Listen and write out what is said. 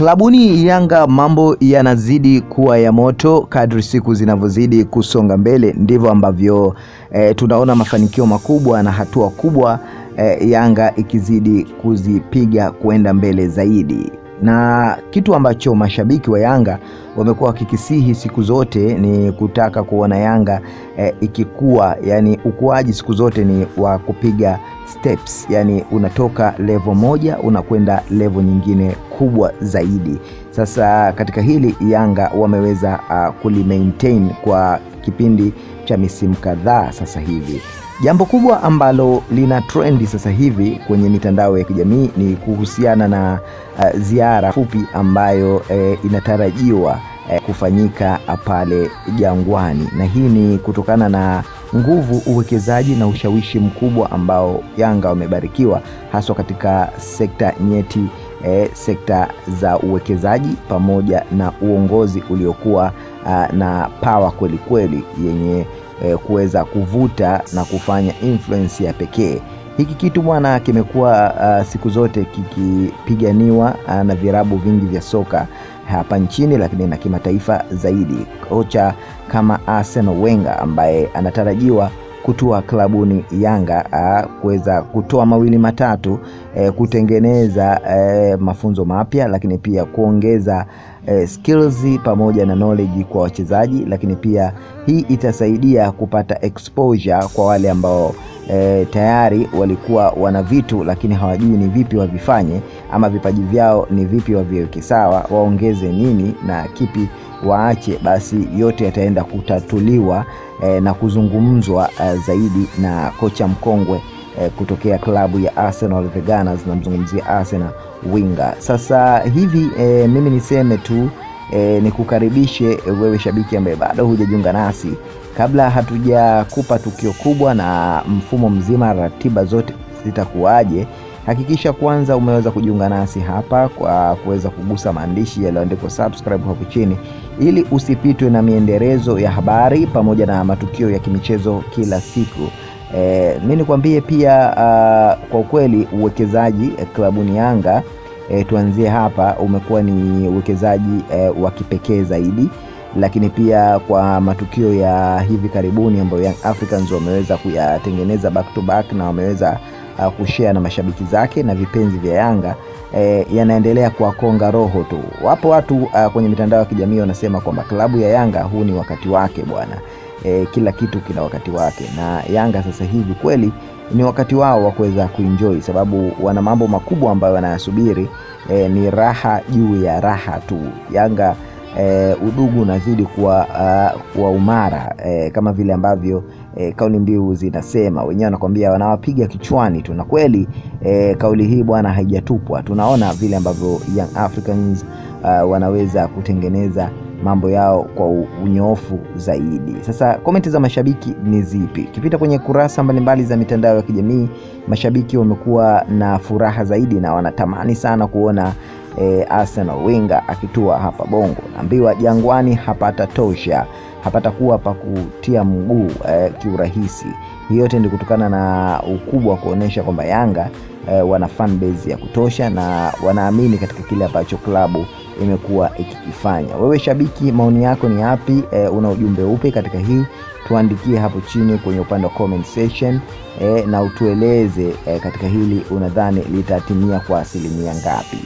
Klabuni Yanga mambo yanazidi kuwa ya moto kadri siku zinavyozidi kusonga mbele, ndivyo ambavyo tunaona mafanikio makubwa na hatua kubwa Yanga ikizidi kuzipiga kuenda mbele zaidi. Na kitu ambacho mashabiki wa Yanga wamekuwa wakikisihi siku zote ni kutaka kuona Yanga ikikua, yani ukuaji siku zote ni wa kupiga steps, yani unatoka level moja unakwenda level nyingine kubwa zaidi. Sasa katika hili Yanga wameweza kulimaintain kwa kipindi cha misimu kadhaa sasa hivi. Jambo kubwa ambalo lina trendi sasa hivi kwenye mitandao ya kijamii ni kuhusiana na ziara fupi ambayo inatarajiwa kufanyika pale Jangwani, na hii ni kutokana na nguvu, uwekezaji na ushawishi mkubwa ambao Yanga wamebarikiwa haswa katika sekta nyeti, sekta za uwekezaji pamoja na uongozi uliokuwa na power kweli kweli yenye kuweza kuvuta na kufanya influence ya pekee. Hiki kitu bwana kimekuwa siku zote kikipiganiwa na virabu vingi vya soka hapa nchini, lakini na kimataifa zaidi. Kocha kama Arsene Wenger ambaye anatarajiwa kutua klabuni Yanga kuweza kutoa mawili matatu, kutengeneza mafunzo mapya, lakini pia kuongeza skills pamoja na knowledge kwa wachezaji, lakini pia hii itasaidia kupata exposure kwa wale ambao tayari walikuwa wana vitu lakini hawajui ni vipi wavifanye ama vipaji vyao ni vipi waviweke sawa, waongeze nini na kipi waache. Basi yote yataenda kutatuliwa na kuzungumzwa zaidi na kocha mkongwe kutokea klabu ya Arsenal the Gunners, namzungumzia Arsene Wenger. Sasa hivi mimi niseme tu nikukaribishe wewe shabiki ambaye bado hujajiunga nasi, kabla hatujakupa tukio kubwa na mfumo mzima, ratiba zote zitakuwaje, hakikisha kwanza umeweza kujiunga nasi hapa kwa kuweza kugusa maandishi yaliyoandikwa subscribe hapo chini, ili usipitwe na miendelezo ya habari pamoja na matukio ya kimichezo kila siku. Mi nikwambie pia kwa ukweli uwekezaji klabuni Yanga tuanzie hapa, umekuwa ni uwekezaji wa kipekee zaidi, lakini pia kwa matukio ya hivi karibuni ambayo Young Africans wameweza kuyatengeneza back to back na wameweza kushare na mashabiki zake na vipenzi vya Yanga yanaendelea kuwakonga roho tu. Wapo watu kwenye mitandao ya kijamii wanasema kwamba klabu ya Yanga huu ni wakati wake bwana. Kila kitu kina wakati wake, na Yanga sasa hivi kweli ni wakati wao wa kuweza kuenjoy, sababu wana mambo makubwa ambayo wanayasubiri. Ni raha juu ya raha tu. Yanga udugu unazidi kuwa umara kama vile ambavyo kauli mbiu zinasema, wenyewe wanakwambia wanawapiga kichwani tu, na kweli kauli hii bwana haijatupwa. Tunaona vile ambavyo Young Africans wanaweza kutengeneza mambo yao kwa unyoofu zaidi. Sasa komenti za mashabiki ni zipi? Ukipita kwenye kurasa mbalimbali za mitandao ya kijamii, mashabiki wamekuwa na furaha zaidi na wanatamani sana kuona Arsene Wenger akitua hapa Bongo. Naambiwa Jangwani hapatatosha, hapatakuwa pa kutia mguu kiurahisi. Hii yote ni kutokana na ukubwa wa kuonesha kwamba Yanga wana fan base ya kutosha na wanaamini katika kile ambacho klabu imekuwa ikikifanya. Wewe shabiki, maoni yako ni yapi? Una ujumbe upi katika hii? Tuandikie hapo chini kwenye upande wa comment section na utueleze katika hili unadhani litatimia kwa asilimia ngapi?